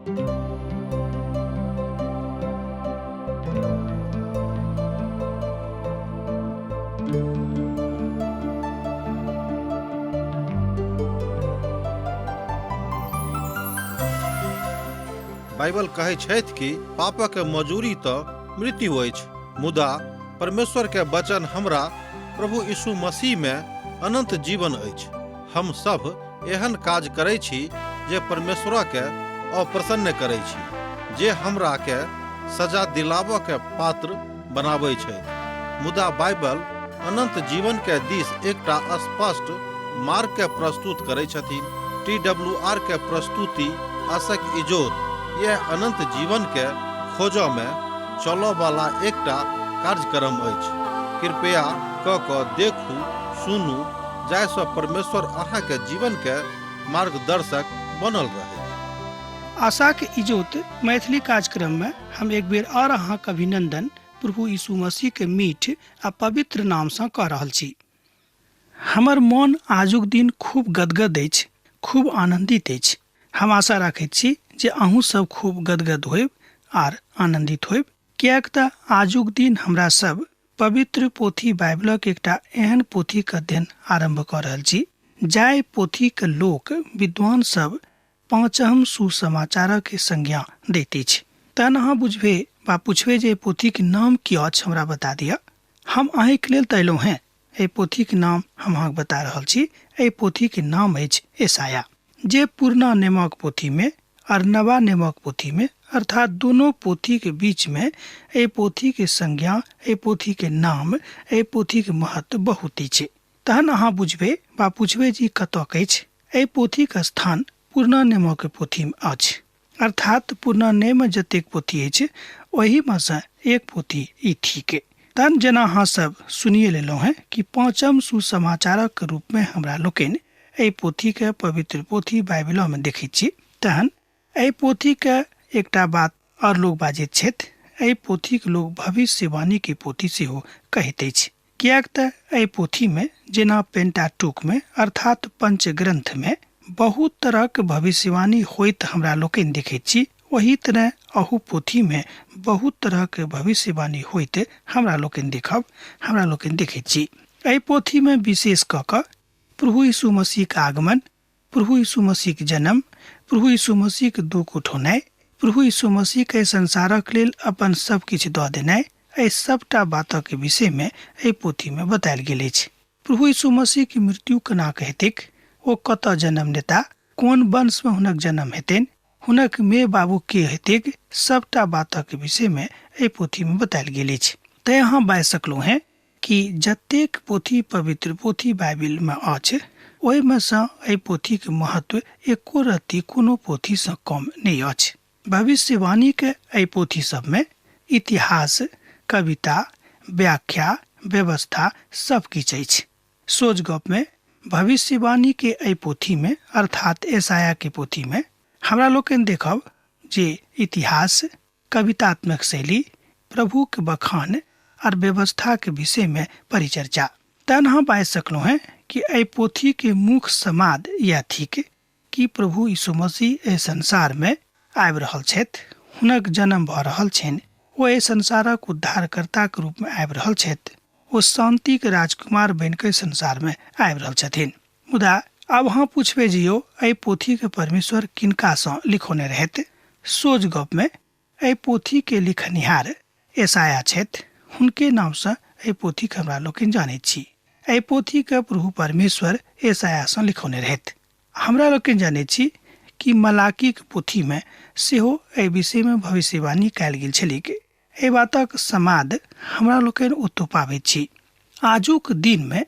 Bible कहै छथि कि पापक मजूरी तऽ मृत्यु अछि, मुदा परमेश्वर के वचन हमरा प्रभु यीशु मसीह में अनंत जीवन अछि। हम सब एहन काज करै छी जे परमेश्वर के अप्रसन्न करै छी, जे हमरा के सजा दिलाबऽ के पात्र बनाबै छथि। मुदा बाइबल अनंत जीवन के दिस एकटा स्पष्ट मार्ग के प्रस्तुत करै छथिन। टी डब्ल्यू आर के प्रस्तुति आशक इजोत यह अनंत जीवन के खोजऽ में चलऽ वाला एकटा कार्यक्रम अछि। कृपया क क देखू, सुनू, जाहिसँ परमेश्वर अहाँके जीवन के मार्गदर्शक बनल रहै। आशाक इजोत मैथिली कार्यक्रम में हम एक बेर और अहाँक अभिनंदन प्रभु यीशु मसीह के मीठ आ पवित्र नाम सँ कऽ रहल छी। हमर मन आजुक दिन खूब गदगद अछि, खूब आनंदित अछि। हम आशा राखैत छी जे अहूँ सब खूब गदगद होयब आर आनंदित होयब, किएक तऽ आजुक दिन हमरा सब पवित्र पोथी बाइबलक एकटा एहन पोथीक अध्ययन आरम्भ कऽ रहल छी, जाहि पोथीक लोक विद्वान सब पाँचम सुसमाचारक संज्ञा दैत अछि। तहन अहाँ बुझबे वा पुछबे जे एहि पोथीक नाम की अछि, हमरा बता दिअ। हम अहीँक लेल तऽ अयलहुँ हेँ। एहि पोथीक नाम हम अहाँके बता रहल छी। एहि पोथीक नाम अछि एसाया, जे पुरना नेमक पोथीमे आर नवा नेमक पोथीमे, अर्थात दुनू पोथीक बीचमे एहि पोथीक संज्ञा, एहि पोथीक नाम, एहि पोथीक महत्व बहुत अछि। तहन अहाँ बुझबै वा पुछबै जे ई कतऽक अछि। एहि पोथीक स्थान पुरना नेमक पोथीमे अछि, अर्थात पुरना नेममे जतेक पोथी अछि ओहिमे सँ एक पोथी ई थिक। तहन जेना अहाँ सब सुनिए लेलहुँ हेँ कि पाँचम सुसमाचारक रूपमे हमरा लोकनि एहि पोथीके पवित्र पोथी बाइबिलोमे देखैत छी। तहन एहि पोथीके एकटा बात आओर लोक बाजैत छथि, एहि पोथीक लोक भविष्यवाणीके पोथी सेहो कहैत अछि, किएक तऽ एहि पोथीमे जेना पेंटाटूकमे अर्थात पंचग्रंथमे बहुत तरहक भविष्यवाणी होइत हमरा लोकनि देखैत छी, ओही तरह अहू पोथीमे बहुत तरहक भविष्यवाणी होइत हमरा लोकनि देखब, हमरा लोकनि देखैत छी। एहि पोथीमे विशेष कऽ कऽ प्रभु यीशु मसीहक आगमन, प्रभु यीशु मसीहक जन्म, प्रभु यीशु मसीहक दुःख उठौनाइ, प्रभु यीशु मसीहके एहि संसारक लेल अपन सब किछु दऽ देनाइ, एहि सबटा बातक विषयमे एहि पोथीमे बतायल गेल अछि। प्रभु यीशु मसीहक मृत्यु केना कऽ हेतैक, ओ कतऽ जन्म लेता, कोन वंशमे हुनक जन्म हेतनि, हुनक मे बाबू के हेतैक, सबटा बातक विषयमे एहि पोथीमे बतायल गेल अछि। तैँ अहाँ बाजि सकलहुँ हेँ कि जतेक पोथी पवित्र पोथी बाइबिलमे अछि ओहिमे सँ एहि पोथीक महत्व एको रत्ती कोनो पोथीसँ कम नहि अछि। भविष्यवाणीक एहि पोथी सभमे इतिहास, कविता, व्याख्या, व्यवस्था सब किछु अछि। सोझ गपमे भविष्यवाणीके एहि पोथीमे अर्थात एसायाके पोथीमे हमरा लोकनि देखब जे इतिहास, कवितात्मक शैली, प्रभुक बखान आर व्यवस्थाक विषयमे परिचर्चा। तहन अहाँ बाजि सकलहुँ हेँ कि एहि पोथीके मुख्य समाद इएह थिक कि प्रभु यीशु मसीह एहि संसारमे आबि रहल छथि, हुनक जन्म भऽ रहल छनि, ओ एहि संसारक उद्धारकर्ताक रूपमे आबि रहल छथि, ओ शान्तिक राजकुमार बनि कऽ संसारमे आबि रहल छथिन। मुदा आब अहाँ पुछबै जे यौ एहि पोथीके परमेश्वर किनकासँ लिखौने रहथि? सोझ गपमे एहि पोथीके लिखनिहार एसाया छथि, हुनके नामसँ एहि पोथीके हमरा लोकनि जानैत छी। एहि पोथीके प्रभु परमेश्वर एसायासँ लिखौने रहथि। हमरा लोकनि जानैत छी कि मलाकीक पोथीमे सेहो एहि विषयमे भविष्यवाणी कयल गेल छलैक। एहि बातक समाद हमरा लोकनि ओतौ पाबैत छी। आजुक दिनमे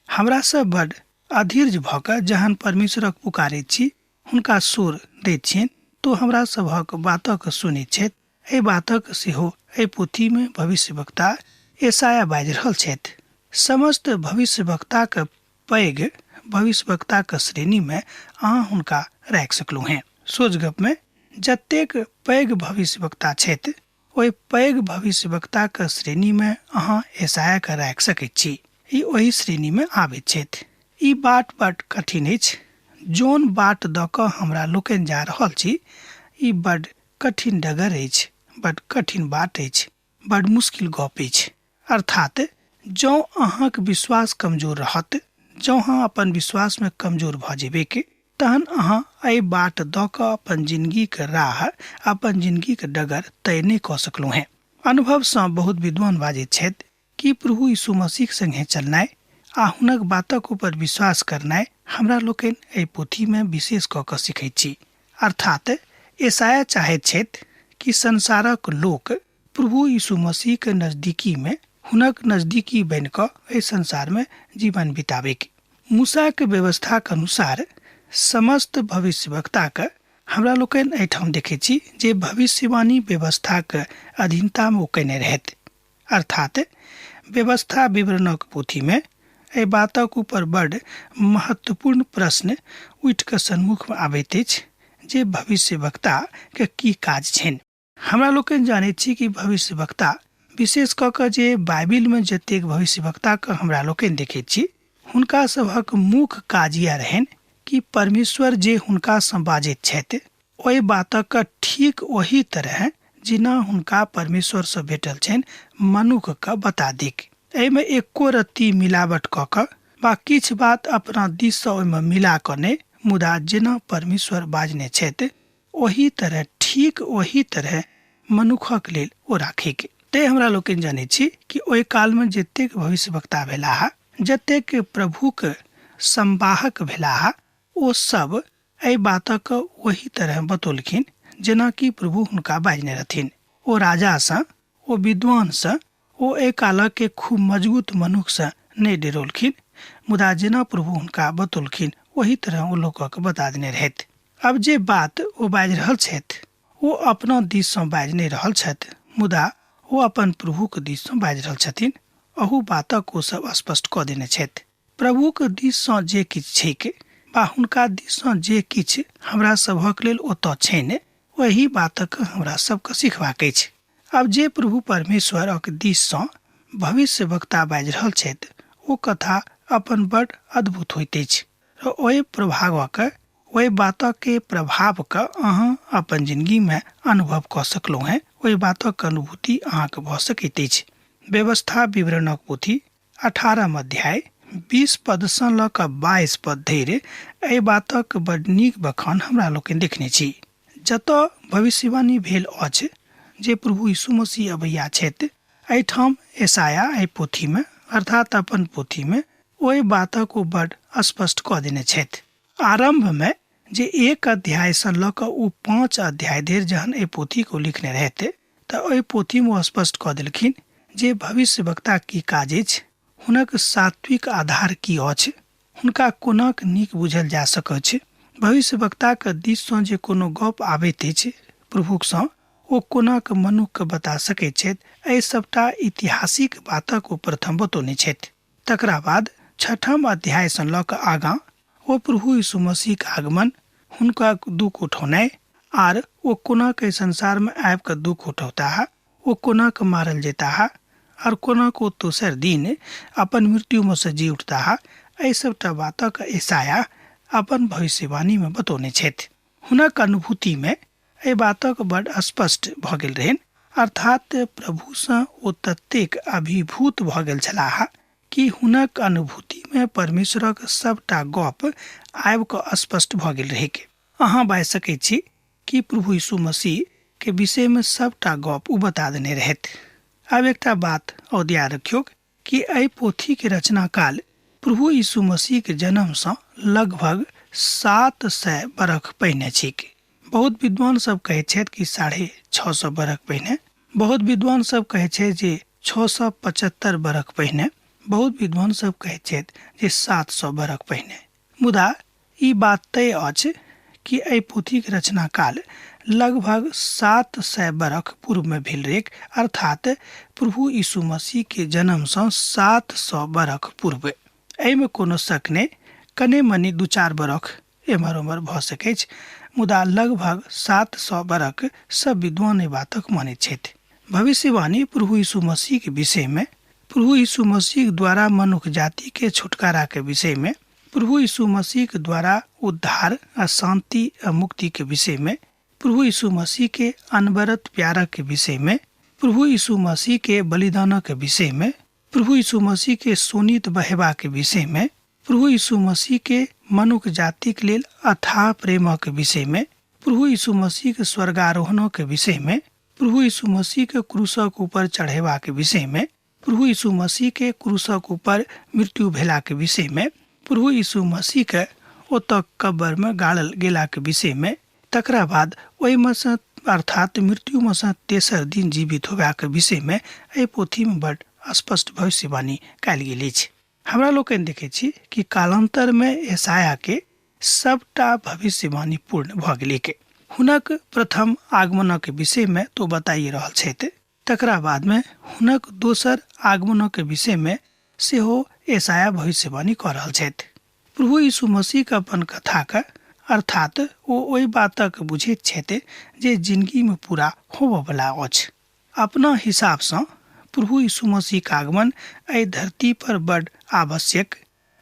हमरा सब बड अधीर्ज भऽ कऽ जहन परमेश्वरक पुकारैत छी, हुनका सुर दैत छियनि, तो हमरा सभक बातक सुनैत छथि। एहि बातक सेहो एहि पोथीमे भविष्यवक्ता एसाया बाजि रहल छथि। समस्त भविष्यवक्ताक पैघ भविष्यवक्ताक श्रेणीमे अहाँ हुनका राखि सकलहुँ हेँ। सोझ गपमे जतेक पैघ भविष्यवक्ता छथि ओहि पैघ भविष्यवक्ताक श्रेणीमे अहाँ एसायाके राखि सकैत छी। ई ओहि श्रेणीमे आबैत छथि। ई बाट बड कठिन अछि। जोन बाट दऽ कऽ हमरा लोकनि जा रहल छी, ई बड कठिन डगर अछि, बड कठिन बाट अछि, बड मुश्किल गप अछि। अर्थात जँ अहाँक विश्वास कमजोर रहत, जँ अहाँ अपन विश्वासमे कमजोर भऽ जेबै तहन अहाँ एहि बाट दऽ कऽ अपन जिनगीके राह, अपन जिनगीके डगर तय नहि कऽ सकलहुँ हेँ। अनुभवसँ बहुत विद्वान बाजैत छथि कि प्रभु यीशु मसीह संगे चलनाइ आ हुनक बातक ऊपर विश्वास करनाइ हमरा लोकनि एहि पोथीमे विशेष कऽ कऽ सिखैत छी। अर्थात यशायाह चाहैत छथि कि संसारक लोक प्रभु यीशु मसीहके नजदीकीमे, हुनक नजदीकी बनि कऽ एहि संसारमे जीवन बिताबैके। मूसाके व्यवस्थाक अनुसार समस्त भविष्यवक्ताके हमरा लोकनि एहिठाम देखैत छी जे भविष्यवाणी व्यवस्थाक अधीनतामे ओ कयने रहथि। अर्थात व्यवस्था विवरणक पोथीमे एहि बातक ऊपर बड महत्वपूर्ण प्रश्न उठि कऽ सन्मुखमे आबैत अछि जे भविष्यवक्ताके की काज छनि। हमरा लोकनि जानैत छी कि भविष्यवक्ता विशेष कऽ कऽ जे बाइबिलमे जतेक भविष्यवक्ताके हमरा लोकनि देखैत छी हुनका सभक मुख्य काज इएह रहनि कि परमेश्वर जे हुनकासँ बाजैत छथि ओहि बातक ठीक ओही तरह जेना हुनका परमेश्वरसँ भेटल छनि मनुखके बता दिक। एहिमे एको रत्ती मिलावट कऽ कऽ वा किछु बात अपना दिससँ ओहिमे मिला कऽ नहि, मुदा जेना परमेश्वर बाजने छथि ओही तरह ठीक ओही तरह मनुखक लेल ओ राखैके। तेँ हमरा लोकनि जनैत छी कि ओहि कालमे जतेक भविष्यवक्ता भेलाह, जतेक प्रभुक संवाहक भेलाह, ओ सब एहि बातक ओही तरह बतौलखिन जेना कि प्रभु हुनका बाजने रहथिन। ओ राजासँ, ओ विद्वानसँ, ओ एहि कालक खूब मजबूत मनुखसँ नहि डेरौलखिन, मुदा जेना प्रभु हुनका बतौलखिन ओही तरह ओ लोकक बता देने रहथि। अब जे बात ओ बाजि रहल छथि ओ अपना दिससँ बाजि नहि रहल छथि, मुदा ओ अपन प्रभुक दिससँ बाजि रहल छथिन। अहू बातक ओ सब स्पष्ट कऽ देने छथि। प्रभुक दिससँ जे किछु छैक वा हुनका दिससँ जे किछु हमरा सभक लेल ओतऽ छनि, ओहि बातक हमरा सबके सिखबाक अछि। आब जे प्रभु परमेश्वरक दिससँ भविष्यवक्ता बाजि रहल छथि ओ कथा अपन बड अद्भुत होइत अछि र ओहि प्रभावक, ओहि बातके प्रभावके अहाँ अपन जिनगीमे अनुभव कऽ सकलहुँ हेँ, ओहि बातक अनुभूति अहाँके भऽ सकैत अछि। व्यवस्था विवरणक पोथी 18 अध्याय 20 पदसँ लऽ कऽ 22 पद धरि एहि बातक बड नीक बखान हमरा लोकनि देखने छी। जतऽ भविष्यवाणी भेल अछि जे प्रभु यीशु मसीह अबैया छथि, एहिठाम यशायाह एहि पोथीमे अर्थात अपन पोथीमे ओहि बातक ओ बड स्पष्ट कऽ देने छथि। आरम्भमे जे 1 अध्यायसँ लऽ कऽ ओ 5 अध्याय धरि जहन एहि पोथीके ओ लिखने रहथि तऽ ओहि पोथीमे ओ स्पष्ट कऽ देलखिन जे भविष्यवक्ता की काज अछि, हुनक सात्विक आधार की अछि, हुनका कोनाक नीक बुझल जा सकैछ, भविष्यवक्ताक दिससँ जे कोनो गप आबैत अछि प्रभुसँ ओ कोनाक मनुखके बता सकैत छथि, एहि सबटा ऐतिहासिक बातक ओ प्रथम बतौने छथि। तकरा बाद 6 अध्यायसँ लऽ कऽ आगाँ ओ प्रभु यीशु मसीहक आगमन, हुनका दुःख उठौनाइ आर ओ कोनाक एहि संसारमे आबि कऽ दुःख उठौताह, ओ कोनाक मारल जेताह आर कोनाक ओ दोसर दिन अपन मृत्युमे सँ जी उठताह, एहि सबटा बातक यशायाह अपन भविष्यवाणीमे बतौने छथि। हुनक अनुभूतिमे एहि बातक बड स्पष्ट भऽ गेल रहनि, अर्थात प्रभुसँ ओ ततेक अभिभूत भऽ गेल छलाह कि हुनक अनुभूतिमे परमेश्वरक सबटा गप आबि कऽ स्पष्ट भऽ गेल रहैक। अहाँ बाजि सकैत छी कि प्रभु यीशु मसीह के विषयमे सबटा गप ओ बता देने रहथि। आब एकटा बात और ध्यान रखियौक कि एहि पोथीके रचना काल प्रभु यीशु मसीहके जन्मसँ लगभग 700 बरख पहिने छैक। बहुत विद्वान सब कहै छथि कि 650 बरख पहिने, बहुत विद्वान सब कहै छै जे 675 बरख पहिने, बहुत विद्वान सब कहै छथि जे 700 बरख पहिने। मुदा ई बात तय अछि कि एहि पोथीके रचना काल लगभग 700 बरख पूर्वमे भेल रहैक, अर्थात प्रभु यीशु मसीहके जन्मसँ 700 बरख पूर्व। एहिमे कोनो शक नहि, कने मनी 2-4 बरख एम्हर ओम्हर भऽ सकैछ, मुदा लगभग 700 बरख सब विद्वान एहि बातक मानैत छथि। भविष्यवाणी प्रभु यीशु मसीहके विषयमे, प्रभु यीशु मसीह द्वारा मनुख जातिके छुटकाराके विषयमे, प्रभु यीशु मसीहके द्वारा उद्धार आ शान्ति आ मुक्तिके विषयमे, प्रभु यीशु मसीह के अनवरत प्यारक विषय में, प्रभु यीशु मसीह के बलिदानक विषय में, प्रभु यीशु मसीह के शोणित बहेबाक विषय में, प्रभु यीशु मसीह के मनुख जातिक लेल अथाह प्रेमक विषय में, प्रभु यीशु मसीह के स्वर्गारोहणक विषय में, प्रभु यीशु मसीह के क्रूसक ऊपर चढ़ेबाक विषय में, प्रभु यीशु मसीह के क्रूसक ऊपर मृत्यु भेलाक विषय में, प्रभु यीशु मसीह के ओतऽ कब्र में गाड़ल गेलाक विषय में, तकरा बाद ओहिमे सँ अर्थात मृत्युमे सँ तेसर दिन जीवित होबाक विषय में एहि पोथीमे बड स्पष्ट भविष्यवाणी कयल गेल अछि। हमरा लोकनि देखैत छी कि कालांतरमे यशायाह के सबटा भविष्यवाणी पूर्ण भऽ गेलैक। हुनक प्रथम आगमनक विषयमे तो बताइए रहल छथि, तकरा बादमे हुनक दोसर आगमनक विषयमे सेहो यशायाह भविष्यवाणी कऽ रहल छथि। प्रभु यीशु मसीहके अपन कथाके अर्थात ओ ओहि बातक बुझैत छथि जे जिनगीमे पूरा होबयवला अछि। अपना हिसाबसँ प्रभु यीशु मसीहके आगमन एहि धरती पर बड आवश्यक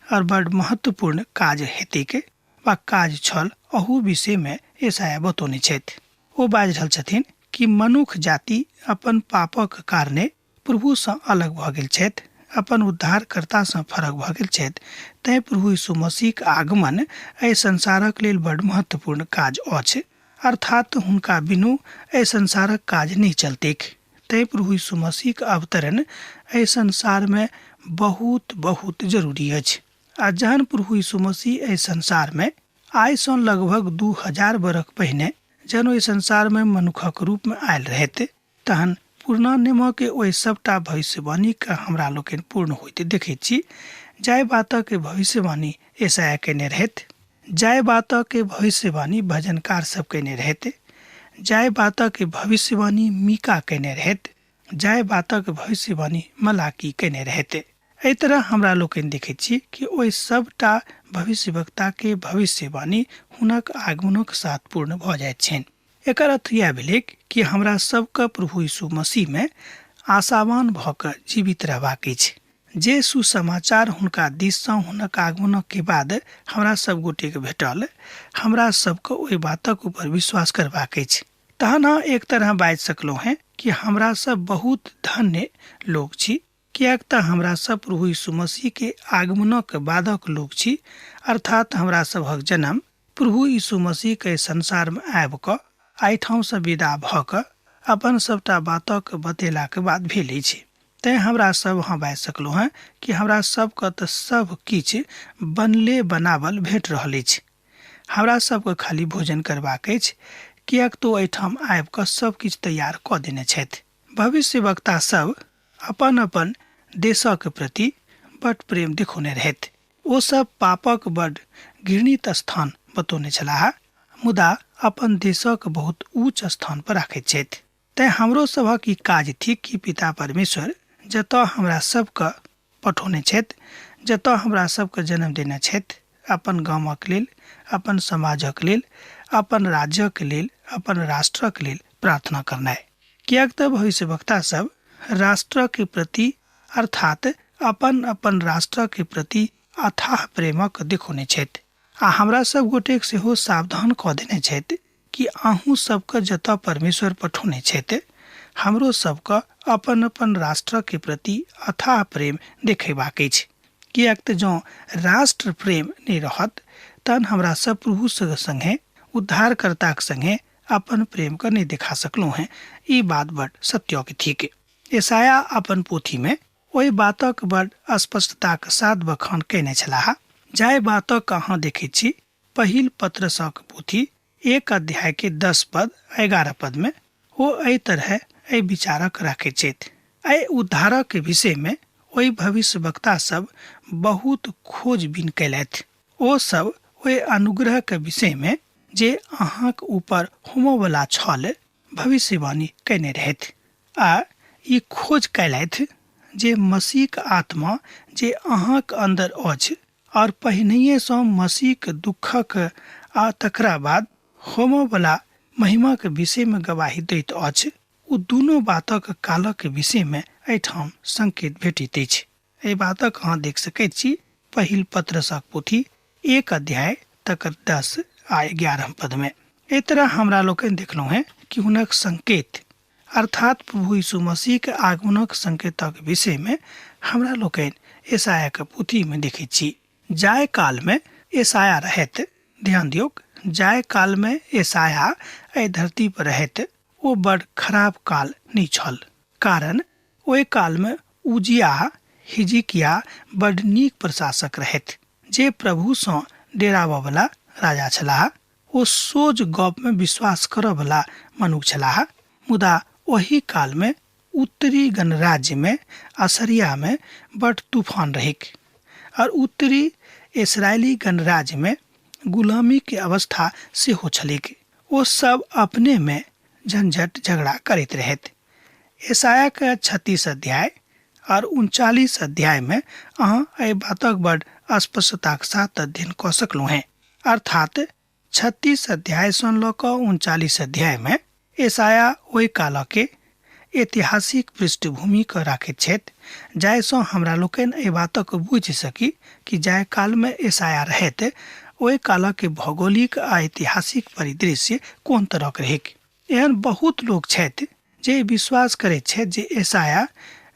और बड महत्वपूर्ण काज हेतैक वा काज छल, अहू विषयमे यशायाह बतौने छथि। ओ बाजि रहल छथिन कि मनुख जाति अपन पापक कारणे प्रभुसँ अलग भऽ गेल छथि, अपन उद्धारकर्तासँ फरक भऽ गेल छथि, तैँ प्रभु यीशु मसीहक आगमन एहि संसारक लेल बड महत्वपूर्ण काज अछि, अर्थात हुनका बिनु एहि संसारक काज नहि चलतैक। तैँ प्रभु यीशु मसीहक अवतरण एहि संसारमे बहुत बहुत जरूरी अछि। आ जहन प्रभु यीशु मसीह एहि संसारमे आइसँ लगभग 2000 बरख पहिने जहन ओहि संसारमे मनुखक रूपमे आयल रहथि, तहन पुरना नियमके ओहि सबटा भविष्यवाणीके हमरा लोकनि पूर्ण होइत देखैत छी, जाहि बातक भविष्यवाणी यशायाह कयने रहथि, जाहि बातक भविष्यवाणी भजनकार सब कयने रहथि, जाहि बातक भविष्यवाणी मीका कयने रहथि, जाहि बातक भविष्यवाणी मलाकी कयने रहथि। एहि तरह हमरा लोकनि देखैत छी कि ओहि सबटा भविष्यवक्ताके भविष्यवाणी हुनक आगमनक साथ पूर्ण भऽ जाइत छनि। एकर अर्थ इएह भेलै कि हमरा सबके प्रभु यीशु मसीहमे आशावान भऽ कऽ जीवित रहबाक अछि। जे सुसमाचार हुनका दिससँ हुनक आगमनके बाद हमरा सब गोटेके भेटल, हमरा सबके ओहि बातक ऊपर विश्वास करबाक अछि। तहन अहाँ एक तरह बाजि सकलहुँ हेँ कि हमरा सब बहुत धन्य लोक छी, किएक तऽ हमरा सब प्रभु यीशु मसीहके आगमनक बादक लोक छी, अर्थात हमरा सभक जन्म प्रभु यीशु मसीहके संसारमे आबि कऽ एहिठामसँ विदा भऽ कऽ अपन सबटा बातक बतेलाक बाद भेल अछि। तैँ हमरा सब अहाँ बाजि सकलहुँ हेँ कि हमरा सबके तऽ सब किछु बनले बनावल भेट रहल अछि। हमरा सबके खाली भोजन करबाक अछि, किएक तऽ ओ एहिठाम आबि कऽ सब किछु तैयार कऽ देने छथि। भविष्यवक्ता सब अपन अपन देशक प्रति बड प्रेम देखौने रहथि। ओ सब पापक बड घृणित स्थान बतौने छलाह, मुदा अपन देशक बहुत ऊँच स्थान पर राखैत छथि। तैँ हमरो सभक ई काज थिक कि पिता परमेश्वर जतऽ हमरा सबके पठौने छथि, जतऽ हमरा सबके जन्म देने छथि, अपन गामक लेल, अपन समाजक लेल, अपन राज्यक लेल, अपन राष्ट्रक लेल प्रार्थना करनाइ। किएक तऽ भविष्यवक्ता सब राष्ट्रके प्रति अर्थात अपन अपन राष्ट्रके प्रति अथाह प्रेमक देखौने छथि आ हमरा सब गोटेक सेहो सावधान कऽ देने छथि कि अहूँ सबके जतऽ परमेश्वर पठौने छथि, हमरो सबके अपन अपन राष्ट्रके प्रति अथाह प्रेम देखेबाक अछि। किएक तऽ जँ राष्ट्र प्रेम नहि रहत तहन हमरा सब प्रभु सङ्गे उद्धारकर्ताक सङ्गे अपन प्रेमके नहि देखा सकलहुँ हेँ। ई बात बड सत्यक थिक। यशायाह अपन पोथीमे ओहि बातक बड स्पष्टताक साथ बखान कयने छलाह, जाहि बातक अहाँ देखैत छी पहिल पत्रसक पोथी 1 अध्याय के 10 पद 11 पद में ओ एहि तरह एहि विचारक राखैत छथि। एहि उद्धारक विषय में ओहि भविष्यवक्ता सब बहुत खोजबीन कयलथि। ओ सब ओहि अनुग्रह के विषय में जे अहाँक ऊपर होमऽवला छल भविष्यवाणी कयने रहथि आ ई खोज कयलथि जे मसीहक आत्मा जे अहाँक अन्दर अछि और पहिनहिएसँ मसीहक दुःखक आ तकरा बाद होमऽवला महिमाक विषयमे गवाही दैत अछि, ओ दुनू बातक कालक विषयमे एहिठाम संकेत भेटैत अछि। एहि बातक अहाँ देख सकैत छी पहिल पत्रसक पोथी 1 अध्याय तकर 10 आ 11 पदमे। एहि तरह हमरा लोकनि देखलहुँ हेँ कि हुनक संकेत अर्थात प्रभु यीशु मसीह के आगमनक संकेतक विषय में हमरा लोकनि यशायाह के पोथी में देखैत छी। जाय काल में यशायाह रहैत, ध्यान दियौक, जाय काल में यशायाह एहि धरती पर रहैत ओ बड़ खराब काल नहि छल, कारण ओहि काल में उजिया हिजकिया बड़ नीक प्रशासक रहैत जे प्रभु सँ डेराबऽ वाला राजा छलाह। ओ सोझ गप में विश्वास करऽ वाला मनुख छलाह। मुदा ओहि काल में उत्तरी गणराज्य में असरिया में बड़ तूफान रहैक और उत्तरी इसराइली गणराज्य में गुलामी के अवस्था सेहो छलैक। ओ सब अपने में झंझट झगड़ा करैत रहैत। यशायाह के 36 अध्याय और 39 अध्याय में अहाँ एहि बातक बड़ स्पष्टताक साथ अध्ययन कऽ सकलहुँ हेँ। अर्थात 36 अध्याय सँ लऽ कऽ 39 अध्याय में यशायाह ओहि कालक के ऐतिहासिक पृष्ठभूमि के राखैत छथि, जाहिसँ हमरा लोकनि एहि बातक बुझि सकी कि जाहि काल में यशायाह रहैत ओहि कालक के भौगोलिक आ ऐतिहासिक परिदृश्य कोन तरहक रहैक। एहन बहुत लोक छथि जे विश्वास करैत छथि जे यशायाह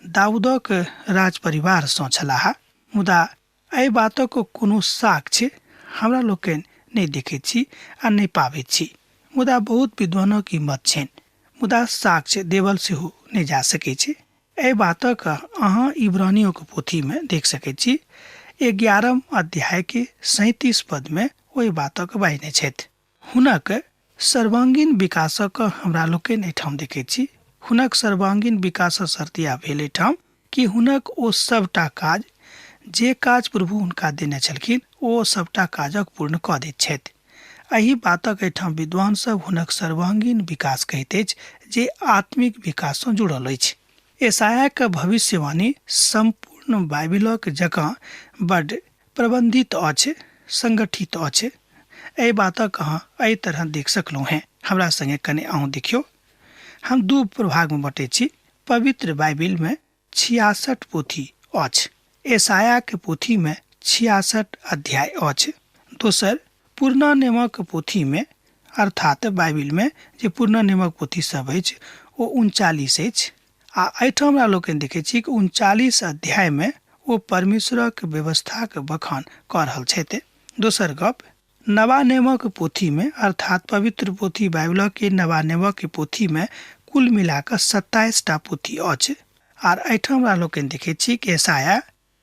दाऊदक राज परिवार सँ छलाह, मुदा एहि बातक कोनो साक्ष्य हमरा लोकनि नहि देखैत छी आ नहि पाबैत छी। मुदा बहुत विद्वानक ई मत छनि, मुदा साक्ष्य देवल सेहो नहि जा सकैत छै। एहि बातक अहाँ इब्रानियों के पोथी में देख सकैत छी। 11 अध्याय के 37 पद में ओहि बातक बाजने छथि। हुनक सर्वांगीण विकासक हमरा लोकनि एहिठाम देखैत छी। हुनक सर्वांगीण विकासक शर्तिया भेल एहिठाम कि हुनक ओ सबटा काज जे काज प्रभु हुनका देने छलखिन ओ सबटा काजक पूर्ण कऽ दैत छथि। एहि बातक एहिठाम विद्वान सब हुनक सर्वांगीण विकास कहैत अछि जे आत्मिक विकास सँ जुड़ल अछि। यशायाह के भविष्यवाणी सम्पूर्ण बाइबिलक जकाँ बड प्रबंधित अछि, संगठित अछि। एहि बातक अहाँ एहि तरह देख सकलहुँ हेँ। हमरा संगे कने अहूँ देखियौ। हम दू प्रभाग में बँटैत छी। पवित्र बाइबिल में 66 पोथी अछि। यशायाह के पोथी में 66 अध्याय अछि। दोसर पुरना नियमक पोथी में अर्थात बाइबिल में जे पुरना नियमक पोथी सब अछि ओ 39 अछि। आ एहिठाम हमरा लोकनि देखै छी कि 39 अध्याय में ओ परमेश्वरक व्यवस्थाक बखान कऽ रहल छथि। दोसर गप नवा नियमक पोथी में अर्थात पवित्र पोथी बाइबिलक के नवा नियमक पोथी में कुल मिलाकऽ 27 टा पोथी अछि। आर एहिठाम हमरा लोकनि देखै छी कि यशायाह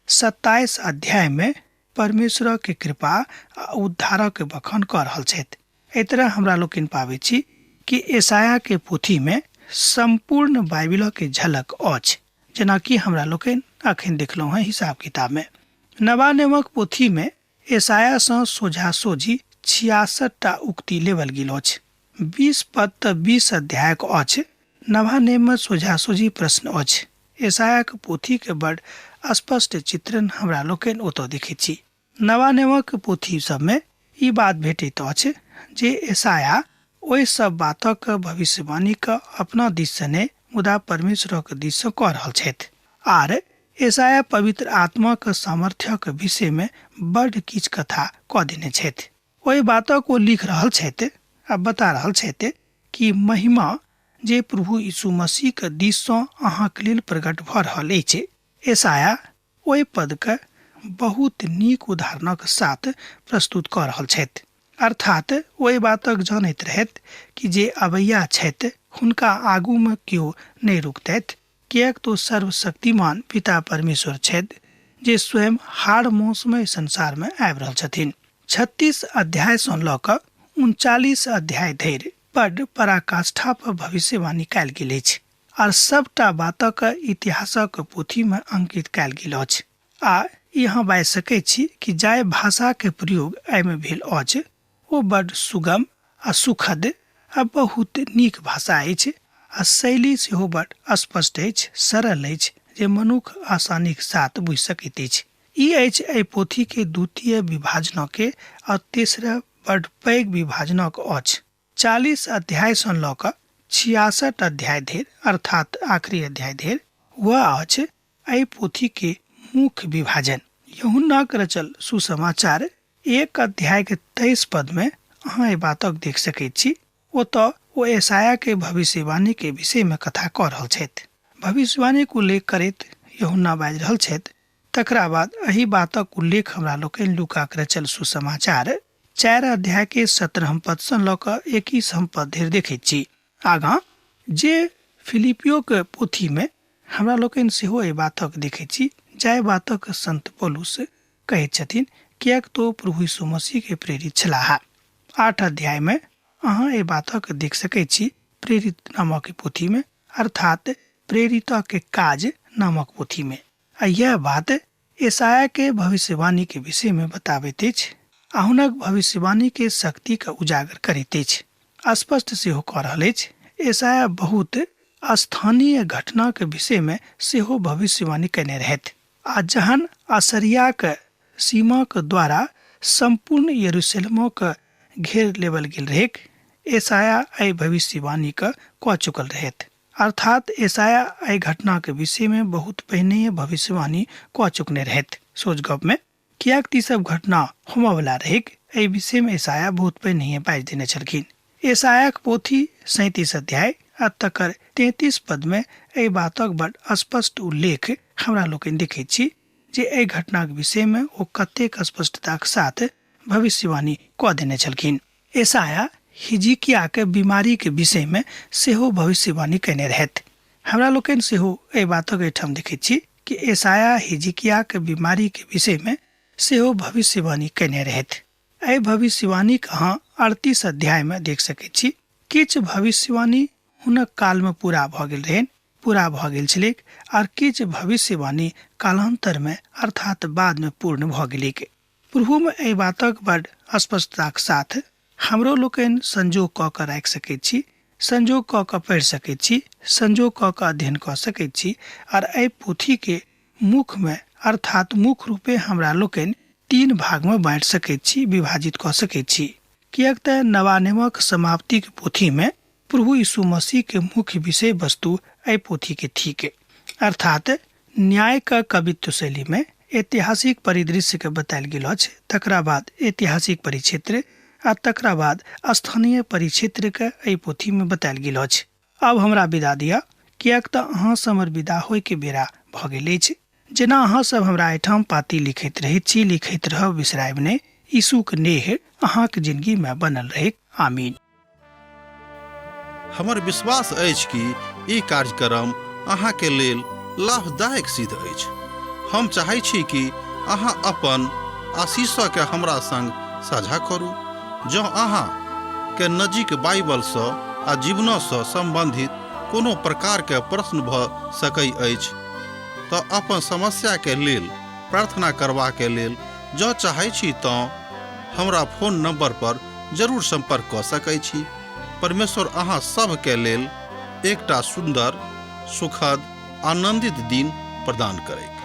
27 अध्याय में परमेश्वरक कृपा आ उद्धारक बखान कऽ रहल छथि। एहि तरह हमरा लोकनि पाबै छी कि यशायाह के पोथी में सम्पूर्ण बाइबिलक झलक अछि, जेनाकि हमरा लोकनि अखन देखलहुँ हेँ हिसाब किताब में। नवा नियमक पोथी में यशायाह सँ सोझा सोझी 66 टा उक्ति लेवल गेल अछि। 20 पद तऽ 20 अध्यायक अछि। नवा नियम में सोझा सोझी प्रश्न अछि। यशायाह के पोथी के बड़ स्पष्ट चित्रण हमरा लोकनि ओतऽ देखैत छी। नवा नियमक पोथी सब में ई बात भेटैत अछि जे यशायाह ओहि सब बातक भविष्यवाणी के अपना दिस से नहि मुदा परमेश्वरक दिस से कऽ रहल छथि। आर यशायाह पवित्र आत्माक सामर्थ्यक विषय में बड़ किछु कथा कऽ देने छथि। ओहि बातक ओ लिख रहल छथि आ बता रहल छथि कि महिमा जे प्रभु यीशु मसीह के दिस सँ अहाँक लेल प्रकट भऽ रहल अछि। यशायाह ओहि पद के बहुत नीक उदाहरणक साथ प्रस्तुत कऽ रहल छथि। अर्थात ओहि बातक जानैत रहैत कि जे अबैया छथि हुनका आगू में केओ नहि रुकतथि, किएक तो सर्वशक्तिमान पिता परमेश्वर छथि जे स्वयं हाड़ मांस में संसार में आबि रहल छथिन। 36 अध्याय सँ लऽ कऽ 39 अध्याय धरि बड पराकाष्ठा पर भविष्यवाणी कयल गेल अछि आर सबटा बातक इतिहासक पोथी में अंकित कयल गेल अछि। आ ई अहाँ बाजि सकैत छी कि जाहि भाषा के प्रयोग एहिमे भेल अछि ओ बड सुगम आ सुखद आ बहुत नीक भाषा अछि आ शैली सेहो बड स्पष्ट अछि, सरल अछि जे मनुख आसानीक साथ बुझि सकैत अछि। ई अछि एहि पोथी के द्वितीय विभाजनक के आ तेसर बड पैघ विभाजनक अछि। 40 अध्याय सँ लऽ कऽ 66 अध्याय धरि अर्थात आखिरी अध्याय धरि वह अछि एहि पोथी के मुख्य विभाजन। यूहन्नाक रचल सुसमाचार 1 अध्याय के 23 पद में अहाँ एहि बातक देख सकैत छी। ओतऽ ओ एसाया के भविष्यवाणी के विषय में कथा कऽ रहल छथि। भविष्यवाणीक उल्लेख करैत यूहन्ना बाजि रहल छथि। तकरा बाद एहि बातक उल्लेख हमरा लोकनि लूकाक रचल सुसमाचार 4 अध्याय के 17 पद सँ लऽ कऽ 21 पद धरि देखैत छी। आगाँ जे फिलिपियो के पोथी में हमरा लोकनि सेहो एहि बातक देखैत छी, जाहि बातक संत पौलुस कहैत छथिन, किएक तो प्रभु यीशु मसीह के प्रेरित छलाह। 8 अध्याय में अहाँ एहि बातक देख सकैत छी प्रेरित नामक पोथी में, अर्थात प्रेरित के काज नामक पोथी में। आ यह बात ईसाया के भविष्यवाणी के विषय में बताबैत अछि आ हुनक भविष्यवाणी के शक्ति के उजागर करैत अछि। स्पष्ट सेहो कऽ रहल अछि, ईसाया बहुत स्थानीय घटना के विषय में सेहो भविष्यवाणी कयने रहथि। आ जहन असरियाक सीमाक द्वारा सम्पूर्ण यरूशलेमक घेर लेबल गेल रहैक, ईसाया एहि भविष्यवाणी के कऽ चुकल रहथि। अर्थात ईसाया एहि घटनाक विषय में बहुत पहिने भविष्यवाणी कऽ चुकने रहथि। सोच गप में किएक त ई सब घटना होमयवला रहैक, एहि विषय में ईसाया बहुत पहिनहिए बाजि देने छलखिन। ईसायाक पोथी 37 अध्याय आ तकर 33 पद में एहि बातक बड स्पष्ट उल्लेख हमरा लोकनि देखैत छी जे एहि घटनाक विषय में ओ कतेक स्पष्टताक साथ भविष्यवाणी कऽ देने छलखिन। ईसाया हिजकियाक बीमारीक विषय में सेहो भविष्यवाणी कयने रहथि। हमरा लोकनि सेहो एहि बातक एहिठाम देखैत छी कि ईसाया हिजकियाक बीमारीक विषय में सेहो भविष्यवाणी कयने रहथि। एहि भविष्यवाणीक अहाँ 38 अध्याय में देख सकैत छी। किछु भविष्यवाणी हुनक काल में पूरा भऽ गेल रहनि, पूरा भऽ गेल छलैक, आर किछु भविष्यवाणी कालांतर में अर्थात बाद में पूर्ण भऽ गेलैक। प्रभु में एहि बातक बड स्पष्टताक साथ हमरो लोकनि संजोग कऽ कऽ राखि सकैत छी, संजोग कऽ कऽ पढ़ि सकैत छी, संजोग कऽ कऽ अध्ययन कऽ सकैत छी, आर एहि पोथी के मुख में अर्थात मुख्य रूपे हमरा लोकनि 3 भाग में बाँटि सकैत छी, विभाजित कऽ सकैत छी। किएक तऽ नवानेमक समाप्तिक पोथी में प्रभु यीशु मसीह के मुख्य विषय वस्तु एहि पोथी के थिक। अर्थात न्याय के कवित्व शैली में ऐतिहासिक परिदृश्य के बतायल गेल अछि, तकरा बाद ऐतिहासिक परिक्षेत्र आ तकरा बाद स्थानीय परिक्षेत्र के एहि पोथी में बतायल गेल अछि। आब हमरा विदा दिअ, किएक तऽ अहाँ सँ हमर विदा होय के बेरा भऽ गेल अछि। जेना अहाँ सब हमरा एहिठाम पाती लिखैत रहैत छी, लिखैत रहब, बिसरायब नहि। यीशुक नेह अहाँक जिंदगी में बनल रहैक। आमीन। हमर विश्वास अछि कि ई कार्यक्रम अहाँ के लेल लाभदायक सिद्ध अछि। हम चाहै छी कि अहाँ अपन आशीष के हमरा संग साझा करू। जँ अहाँ के नजीक बाइबल सँ आ जीवन सँ संबंधित कोनो प्रकार के प्रश्न भऽ सकै अछि तऽ अपन समस्या के लेल प्रार्थना करबा के लेल जँ चाहै छी तँ हमरा फोन नंबर पर जरूर संपर्क कऽ सकै छी। परमेश्वर अहाँ सभ के लेल एकटा सुंदर, सुखद, आनंदित दिन प्रदान करैक।